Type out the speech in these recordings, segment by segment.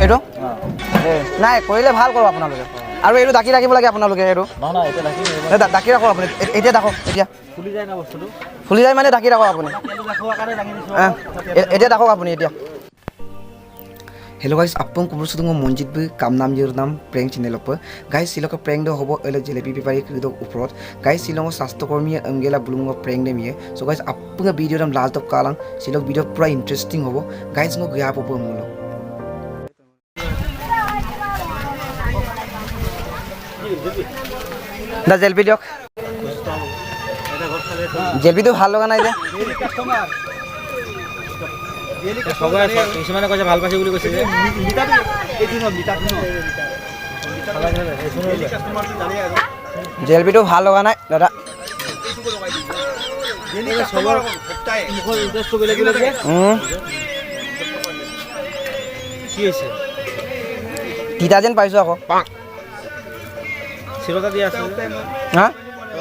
এইটো নাই কৰিলে ভাল কৰোঁ আপোনালোকে। আৰু এইটো ডাকি ৰাখিব লাগে আপোনালোকে। এইটো ডাকি ৰাখক আপুনি এতিয়া, ডাকক এতিয়া। ফুলি যায় মানে ডাকি ৰাখক আপুনি এতিয়া, ডাকক আপুনি এতিয়া। हेलो गाइस, आपण कुबुर মঞ্জিত বি কামনাম নাম প্ৰেংক চেনেল पर गाइस শিলক প্ৰেংক দ হ'ব এলে জেলেপি বেপাৰী কৃদক ওপৰত। গাইস, শিলং স্বাস্থ্যকৰ্মী অংগেলা বুলুঙ প্ৰেংক দে মিয়ে। চ' গাইস, আপোনাৰ ভিডিঅ' দাম লাষ্ট দপ কালাং শিলক ভিডিঅ' পুৰা ইণ্টাৰেষ্টিং হ'ব। গাইস, মই গয়া পাব মোৰ দা জেলেপি দিয়ক। জেলেপিটো ভাল লগা নাই যে। কিছুমানে কৈছে ভাল পাইছে বুলি কৈছে যে। জেলেপিটো ভাল লগা নাই দাদা। কি হৈছে? তিতা যেন পাইছোঁ আকৌ। চিৰতা দিয়া আছে। হা,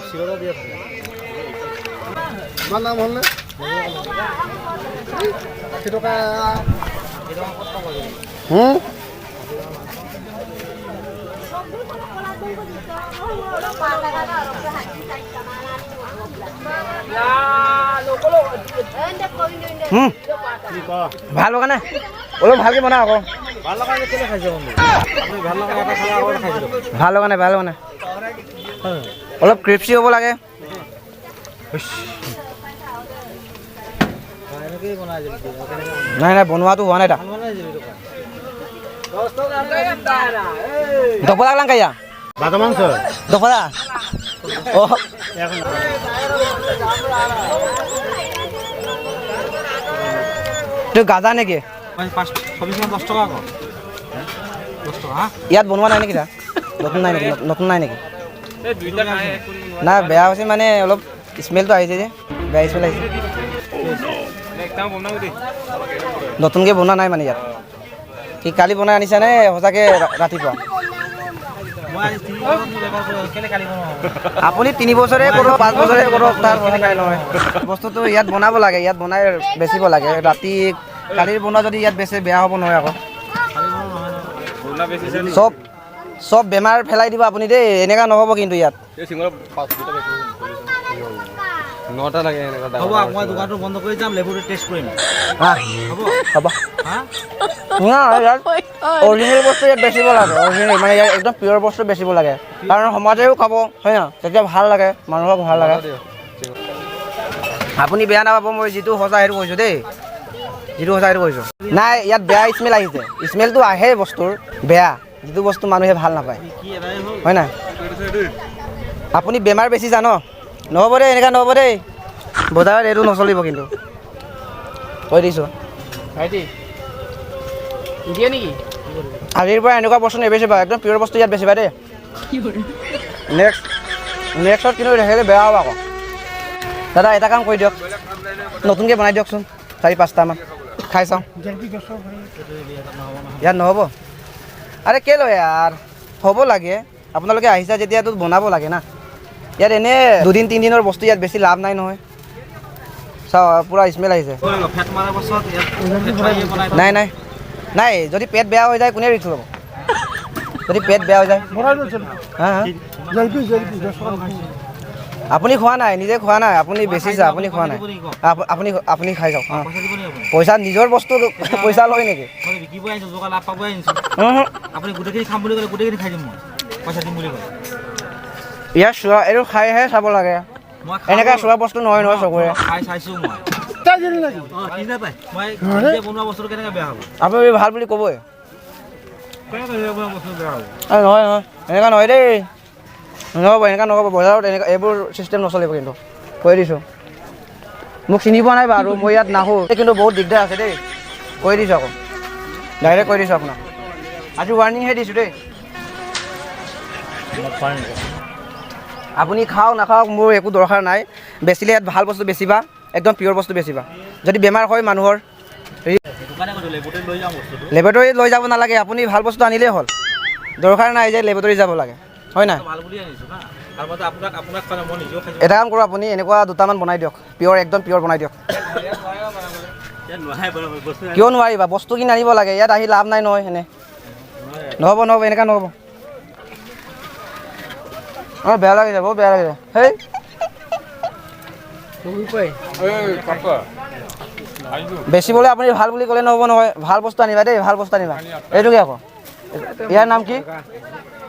চিৰতা দিয়া আছে। নাম হ'লনে? 80 টকা। ভাল লগা নাই, অলপ ভালকৈ বনা আকৌ। ভাল লগা নাই। ভাল লগা নাই, ভাল লগা নাই। অলপ ক্ৰিপচি হ'ব লাগে। নাই নাই, বনোৱাটো হোৱা নাই। দা দপলা লাংকাইয়া দপলা। অ, এইটো গাজা নেকি? ইয়াত বনোৱা নাই নেকি? দা নতুন নাই নেকি? নতুন নাই নেকি? নাই, বেয়া হৈছে মানে অলপ স্মেলটো আহিছে যে, বেয়া স্মেল আহিছে। নতুনকৈ বনোৱা নাই মানে ইয়াত। কি কালি বনাই আনিছা নে সঁচাকৈ ৰাতিপুৱা? আপুনি 3 বছৰে কৰক, 5 বছৰে কৰক, তাৰ কথা নাই নহয়। বস্তুটো ইয়াত বনাব লাগে, ইয়াত বনাই বেচিব লাগে। ৰাতি কালিৰ বনোৱা যদি ইয়াত বেচে বেয়া হ'ব নহয় আকৌ। চব চব বেমাৰ ফেলাই দিব আপুনি দেই, এনেকুৱা নহ'ব কিন্তু ইয়াত। নটা লাগে। হ'ব, মই দোকানটো বন্ধ কৰি যাম, লেবৰেটৰী টেষ্ট কৰিম। হ'ব। ইয়াত অৰিজিনেল বস্তু ইয়াত বেচিব লাগে। অৰিজিনেল মানে ইয়াত একদম পিয়ৰ বস্তু বেচিব লাগে, কাৰণ সমাজেও খাব হয় না, তেতিয়া ভাল লাগে, মানুহক ভাল লাগে। আপুনি বেয়া নাপাব, মই যিটো সঁচা সেইটো কৈছোঁ দেই, যিটো সঁচা সেইটো কৈছোঁ। নাই, ইয়াত বেয়া স্মেল আহিছে। স্মেলটো আহে বস্তুৰ বেয়া, যিটো বস্তু মানুহে ভাল নাপায় হয় নাই। আপুনি বেমাৰ বেছি জান নহ'ব দেই, এনেকুৱা নহ'ব দেই। বজাৰত এইটো নচলিব কিন্তু, কৈ দিছোঁ। আজিৰ পৰা এনেকুৱা বস্তু নেবেচিবা, একদম পিয়ৰ বস্তু ইয়াত বেচিবা দেই। নেক্সট কিন্তু দেখিলে বেয়া হ'ব আকৌ। দাদা এটা কাম কৰি দিয়ক, নতুনকৈ বনাই দিয়কচোন 4-5টামান, খাই চাওঁ। ইয়াত নহ'ব। আৰে কেলৈ ইয়াৰ হ'ব লাগে, আপোনালোকে আহিছা যেতিয়াতো বনাব লাগে না। ইয়াত এনেই 2 দিন 3 দিনৰ বস্তু ইয়াত বেছি লাভ নাই নহয়। চাওঁ, পূৰা স্মেল আহিছে। নাই নাই নাই, যদি পেট বেয়া হৈ যায় কোনে ৰিস্ক ল'ব? যদি পেট বেয়া হৈ যায়। হা হা, আপুনি খোৱা নাই, নিজে খোৱা নাই, আপুনি বেচিছে, আপুনি খোৱা নাই। আপুনি আপুনি খাই যাওক। অঁ, পইচা নিজৰ বস্তু পইচা লয় নেকি? ইয়াৰ চোৱা, এইটো খাইহে চাব লাগে, এনেকুৱা চোৱা বস্তু নহয় নহয় চকুৰে। আপুনি ভাল বুলি ক'বই নহয় নহয়, এনেকুৱা নহয় দেই, নহ'ব, এনেকুৱা নহ'ব। বজাৰত এনেকুৱা এইবোৰ চিষ্টেম নচলিব কিন্তু, কৈ দিছোঁ। মোক চিনি পোৱা নাই বাৰু, মই ইয়াত নাহোঁ কিন্তু বহুত দিগদাৰ আছে দেই, কৈ দিছোঁ আকৌ, ডাইৰেক্ট কৈ দিছোঁ আপোনাক। আজি ৱাৰ্ণিংহে দিছোঁ দেই। আপুনি খাওক নাখাওক মোৰ একো দৰকাৰ নাই। বেচিলে ইয়াত ভাল বস্তু বেচিবা, একদম পিয়ৰ বস্তু বেচিবা। যদি বেমাৰ হয় মানুহৰ, লেবৰেটৰীত লৈ যাব নালাগে, আপুনি ভাল বস্তু আনিলেই হ'ল। দৰকাৰ নাই যে লেবৰেটৰী যাব লাগে, হয় নাই? এটা কাম কৰোঁ, আপুনি এনেকুৱা 2টামান বনাই দিয়ক, পিয়ৰ একদম পিয়ৰ বনাই দিয়ক। কিয় নোৱাৰিবা? বস্তু কিনি আনিব লাগে, ইয়াত আহি লাভ নাই নহয় এনে। নহ'ব নহ'ব, এনেকুৱা নহ'ব। অঁ, বেয়া লাগিছে, বহুত বেয়া লাগিছে। হেই, বেচিবলৈ আপুনি ভাল বুলি ক'লে নহ'ব নহয়, ভাল বস্তু আনিবা দেই, ভাল বস্তু আনিবা। এইটো কি আকৌ? ইয়াৰ নাম কি?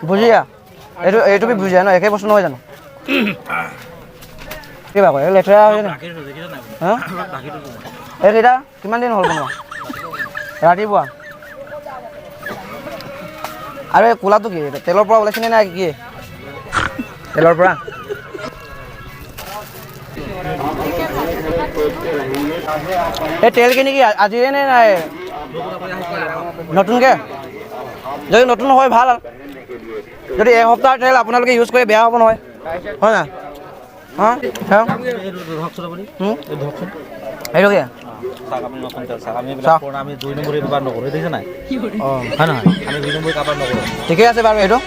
ভুজিয়া। এইটো এইটো বি ভুজিয়া ন? একেই বস্তু নহয় জানো? কিবা কয়, লেতেৰা হৈছে নে? হা, এইকেইটা কিমান দিন হ'ল বনোৱা? ৰাতিপুৱা। আৰু এই ক'লাটো কি? তেলৰ পৰা ওলাইছেনে নাই কি? তেলৰ পৰা। এই তেলখিনি কি আজিৰে নে নাই নতুনকৈ? যদি নতুন হয় ভাল, যদি এসপ্তাহৰ তেল আপোনালোকে ইউজ কৰি বেয়া হ'ব নহয়, হয় নাই? হা, এইটো কি? ঠিকেই আছে বাৰু, এইটো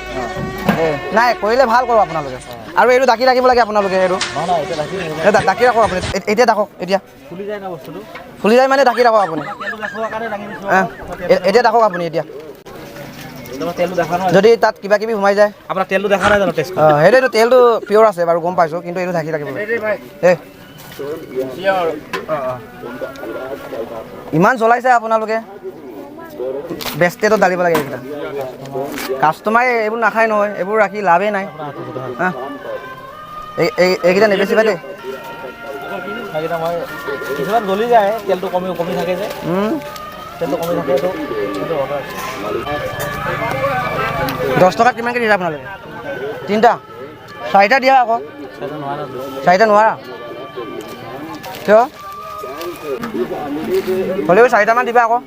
নাই কৰিলে ভাল কৰোঁ আপোনালোকে। আৰু এইটো ডাকি ৰাখিব লাগে আপোনালোকে, এইটো ডাকি ৰাখক আপুনি এতিয়া, ডাকক এতিয়া, ফুলি যায় মানে ডাকি ৰাখক আপুনি এতিয়া, ডাকক আপুনি এতিয়া। যদি তাত কিবা কিবি সোমাই যায়, সেইটোতো তেলটো পিয়'ৰ আছে বাৰু, গম পাইছোঁ, কিন্তু এইটো ঢাকি ৰাখিব লাগে। ইমান জ্বলাইছে আপোনালোকে, বেষ্টেটত ঢালিব লাগে এইকেইটা। কাষ্টমাৰে এইবোৰ নাখায় নহয়, এইবোৰ ৰাখি লাভেই নাই। এইকেইটা নেবেচিবা দেই। কিছুমান জ্বলি যায়, তেলটো কমি কমি থাকে যে, তেলটো কমি থাকে। 10 টকাত কিমানকৈ দিছে আপোনালোকে? তিনিটা চাৰিটা দিয়া আকৌ। চাৰিটা নোৱাৰা কিয়? হ'লেও চাৰিটামান দিবা আকৌ।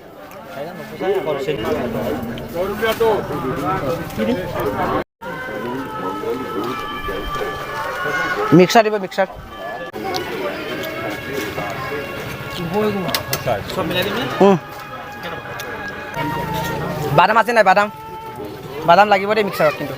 মিক্সাৰ দিব, মিক্সাৰ। বাদাম আছে নাই? বাদাম, বাদাম লাগিব দেই মিক্সাৰত কিন্তু।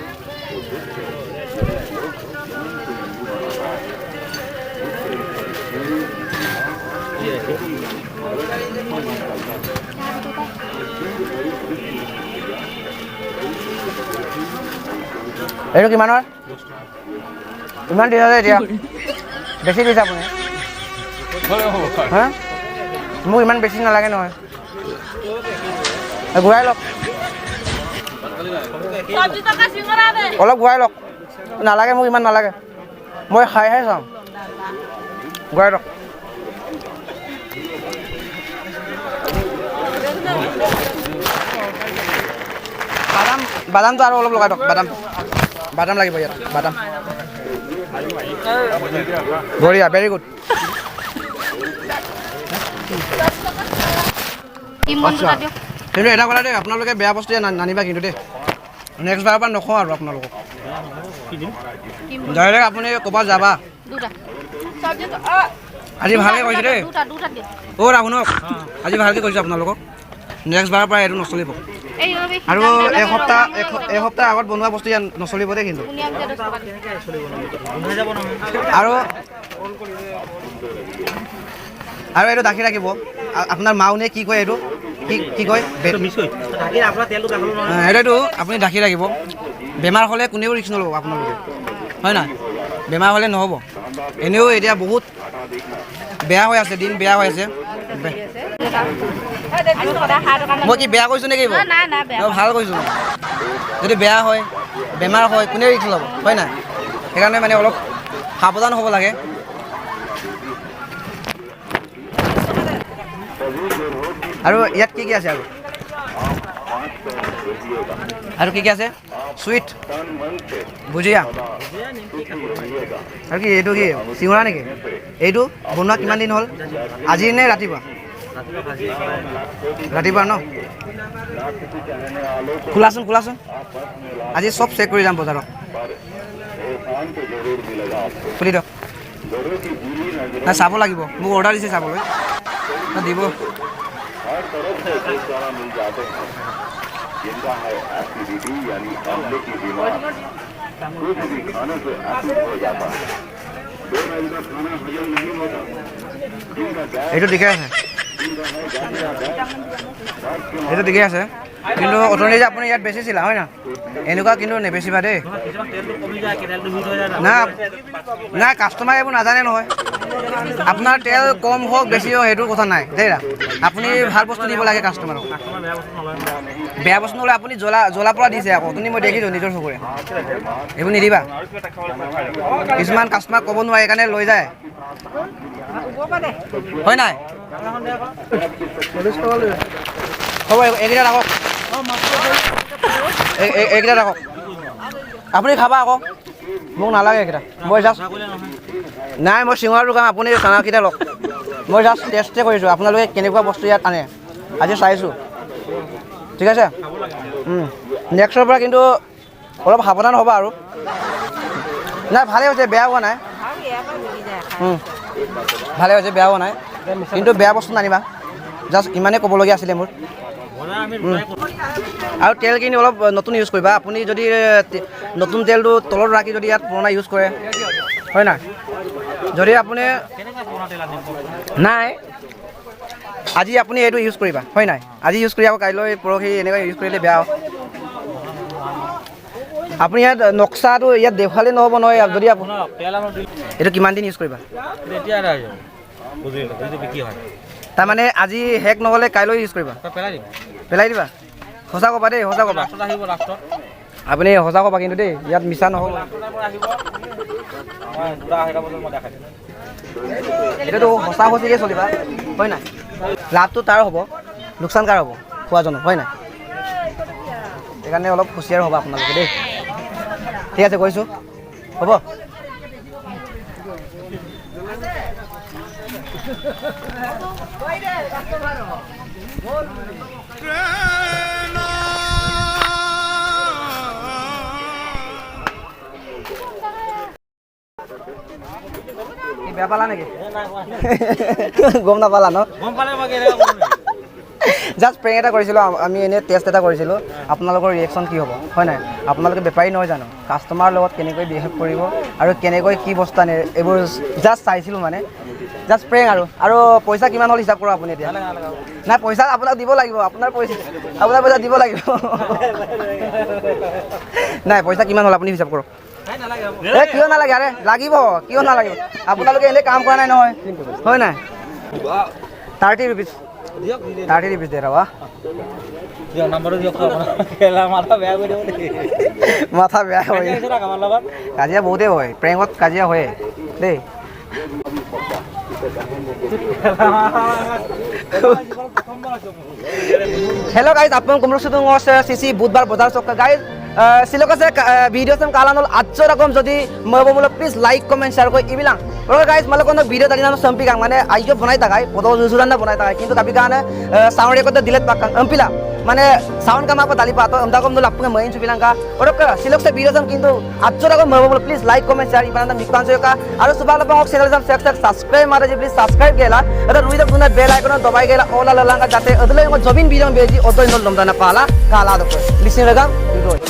এইটো কিমানৰ? ইমান দিছে যে এতিয়া বেছি দিছে আপুনি? হা, মোক ইমান বেছি নালাগে নহয়, ঘূৰাই লওক অলপ, ঘূৰাই লওক। নালাগে মোক ইমান নালাগে, মই খাইহে চাম। ঘূৰাই লওক। বাদাম, বাদামটো আৰু অলপ লগাই দিয়ক। বাদাম, বাদাম লাগিব ইয়াত, বাদাম। বঢ়িয়া, ভেৰি গুড। কিন্তু এটা কথা দেই, আপোনালোকে বেয়া বস্তু নানিবা কিন্তু দেই। নেক্সট বাৰৰ পৰা নকওঁ আৰু আপোনালোকক। ডাইৰেক্ট আপুনি ক'ৰবাত যাবা। আজি ভালকৈ কৈছোঁ দেই। অ' শুনক, আজি ভালকৈ কৈছোঁ আপোনালোকক, নেক্সট বাৰৰ পৰা এইটো নচলিব। আৰু এসপ্তাহ আগত বনোৱা বস্তু ইয়াত নচলিব দেই কিন্তু। আৰু আৰু এইটো ঢাকি ৰাখিব। আপোনাৰ মাউনে কি কয় এইটো? কি কি কয় সেইটোতো আপুনি ঢাকি ৰাখিব। বেমাৰ হ'লে কোনেও ৰিস্ক নল'ব আপোনালোকে, হয় নহয়? বেমাৰ হ'লে নহ'ব। এনেও এতিয়া বহুত বেয়া হৈ আছে, দিন বেয়া হৈ আছে। মই কি বেয়া কৈছোঁ নেকি? ভাল কৈছোঁ। যদি বেয়া হয়, বেমাৰ হয়, কোনে ৰিস্ক ল'ব, হয় নাই? সেইকাৰণে মানে অলপ সাৱধান হ'ব লাগে। আৰু ইয়াত কি কি আছে? আৰু আৰু কি কি আছে? চুইট, ভুজিয়া, আৰু কি? এইটো কি চিঙৰা নেকি? এইটো বনোৱা কিমান দিন হ'ল? আজি নে ৰাতিপুৱা? ৰাতিপুৱা ন? খোলাচোন, খোলাচোন। আজি চব চেক কৰি যাম বজাৰত। খুলি দিয়ক। নাই, চাব লাগিব, মোক অৰ্ডাৰ দিছে চাবলৈ, দিব। এইটো ঠিকে আছে, এইটো ঠিকে আছে। কিন্তু অথনি যে আপুনি ইয়াত বেচিছিলা হয় না, এনেকুৱা কিন্তু নেবেচিবা দেই। না না, কাষ্টমাৰে এইবোৰ নাজানে নহয়। আপোনাৰ তেল কম হওক বেছি হওক সেইটো কথা নাই দেই। আপুনি ভাল বস্তু দিব লাগে কাষ্টমাৰক, বেয়া বস্তু নহ'লে আপুনি জ্বলা জ্বলা পৰা দিছে আকৌ, তুমি মই দেখিছোঁ নিজৰ চকুৰে। এইবোৰ নিদিবা, কিছুমান কাষ্টমাৰক ক'ব নোৱাৰে সেইকাৰণে লৈ যায়, হয় নাই? হ'ব, এইকেইটা ৰাখক, এইকেইটা ৰাখক, আপুনি খাবা আকৌ, মোক নালাগে এইকেইটা। মই জাষ্ট নাই, মই চিঙৰা দোকান, আপুনি চানাকেইটা লওক। মই জাষ্ট টেষ্টে কৰিছোঁ আপোনালোকে কেনেকুৱা বস্তু ইয়াত আনে, আজি চাইছোঁ, ঠিক আছে। নেক্সটৰ পৰা কিন্তু অলপ সাৱধান হ'বা আৰু। নাই, ভালেই হৈছে, বেয়া হোৱা নাই। ভালেই হৈছে, বেয়া হোৱা নাই, কিন্তু বেয়া বস্তু নানিবা, জাষ্ট ইমানেই ক'বলগীয়া আছিলে মোৰ। আৰু তেলখিনি অলপ নতুন ইউজ কৰিবা। আপুনি যদি নতুন তেলটো তলত ৰাখি যদি ইয়াত পুৰণা ইউজ কৰে, হয় নাই? যদি আপুনি নাই, আজি আপুনি এইটো ইউজ কৰিবা, হয় নাই? আজি ইউজ কৰি আকৌ কাইলৈ পৰহি এনেকৈ ইউজ কৰিলে বেয়া। আপুনি ইয়াত নক্সাটো ইয়াত দেখুৱালে নহ'ব নহয়। যদি এইটো কিমান দিন ইউজ কৰিবা? তাৰমানে আজি শেষ নহ'লে কাইলৈ ইউজ কৰিবা, পেলাই দিবা। সঁচা ক'বা দেই, সঁচা ক'বা আপুনি, সঁচা ক'বা কিন্তু দেই, ইয়াত মিছা নহ'ব। এইটোতো সঁচা সঁচিকৈ চলিবা, হয় নাই? লাভটো তাৰ হ'ব, লোকচান কাৰ হ'ব? খোৱাজনৰ, হয় নাই? সেইকাৰণে অলপ হুঁচিয়াৰ হ'ব আপোনালোকে দেই। ঠিক আছে, গৈছোঁ, হ'ব। বেয়া পালা নেকি? গম নাপালা ন? জাষ্ট প্ৰেং এটা কৰিছিলোঁ আমি, এনেই টেষ্ট এটা কৰিছিলোঁ, আপোনালোকৰ ৰিয়েকশ্যন কি হ'ব, হয় নাই? আপোনালোকে বেপাৰী নহয় জানো? কাষ্টমাৰৰ লগত কেনেকৈ বিহেভ কৰিব আৰু কেনেকৈ কি বস্তু আনে, এইবোৰ জাষ্ট চাইছিলোঁ, মানে জাষ্ট প্ৰেং। আৰু আৰু পইচা কিমান হ'ল হিচাপ কৰক আপুনি এতিয়া। নাই, পইচা আপোনাক দিব লাগিব, আপোনাৰ পইচা, আপোনাৰ পইচা দিব লাগিব। নাই, পইচা কিমান হ'ল আপুনি হিচাপ কৰক। এই কিয় নালাগে? আৰে লাগিব, কিয় নালাগিব? আপোনালোকে এনেই কাম কৰা নাই নহয়, হয় নাই? 30 ৰুপিজ, 30 ৰুপিজ দে ৰবা। মাথা বেয়া হয়, কাজিয়া বহুতেই হয়, প্ৰেঙত কাজিয়া হয় দেই। হেল্ল' গাইজ, আপোনালোক চিচি বুধবাৰ বজাৰ চক গাইজ সিলক আছে ভিডিও সম কালানল আচ্ছো রকম যদি মবমুল প্লিজ লাইক কমেন্ট শেয়ার কই ইবিলাং। ওকে গাইজ, মালে কোন ভিডিও দাদি নাম সম্পি গাং মানে আইজো বনাই থাকাই পদ জুরান্না বনাই থাকাই, কিন্তু কাবি গানে সাউন্ড রেকর্ড দিলেত পাক অম্পিলা মানে সাউন্ড কামা পা দালি পাতো আমদা কম লাপুঙে মইন সুবিলাঙ্কা। ওরক সিলক সে ভিডিও সম কিন্তু আচ্ছো রকম মবমুল প্লিজ লাইক কমেন্ট শেয়ার ইবানা মিকান সয়কা। আর সুবাল বং চ্যানেল সম সেক সেক সাবস্ক্রাইব মারে যে প্লিজ সাবস্ক্রাইব গেলা এটা রুইদা গুনা বেল আইকন দবাই গেলা ওলা লালাঙ্কা, যাতে অদলে জবিন ভিডিও বেজি অদই নল লমদানা পালা কালা দক লিসিন রগাম রয়।